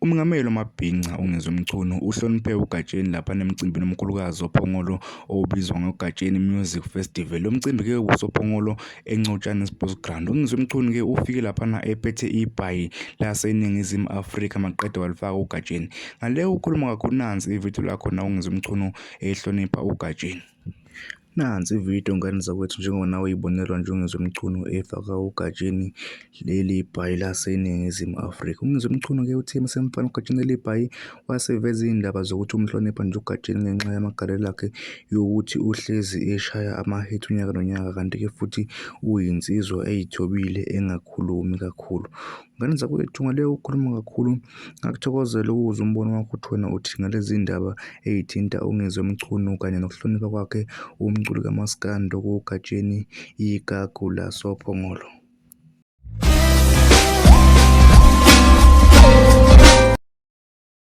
Umengameli wamabhinca uNgizwe Mchunu uhloniphe uGatsheni laphana emcimbini omkhulukazi oPhongolo obizwa ngoGatsheni Music Festival. Lo mcimbi-ke ubusoPhongolo eNcotshane Sports Ground. UNgizwe Mchunu-ke ufike laphana ephethe ibhayi laseNingizimu Afrika maqede walifaka uGatsheni. Ngale ukhuluma kakhulu nansi ividiyo lakhona uNgizwe Mchunu ehlonipha uGatsheni. Nansi ividiyo ngane zakwethu njengoba nawe uyibonela nje uNgizwe Mchunu efaka uGatsheni leli bhayi laseNingizimu Afrika. UNgizwe Mchunu-ke uthe masemfana uGatsheni leli bhayi waseveza iy'ndaba zokuthi umhlonipha nje uGatsheni ngenxa yamagalelo akhe yokuthi uhlezi eshaya ama-hit unyaka nonyaka, kanti-ke futhi uyinsizwa ey'thobile engakhulumi kakhulu. Ngane zakwethu ngale ukukhuluma kakhulu, ngakuthokozela ukuzwa umbono wakho ukuthi wena uthi ngalezi ndaba ey'thinta uNgizwe Mchunu kanye nokuhlonipha kwakhe umculi kamaskandi okuwuGatsheni, igagu lasoPhongolo.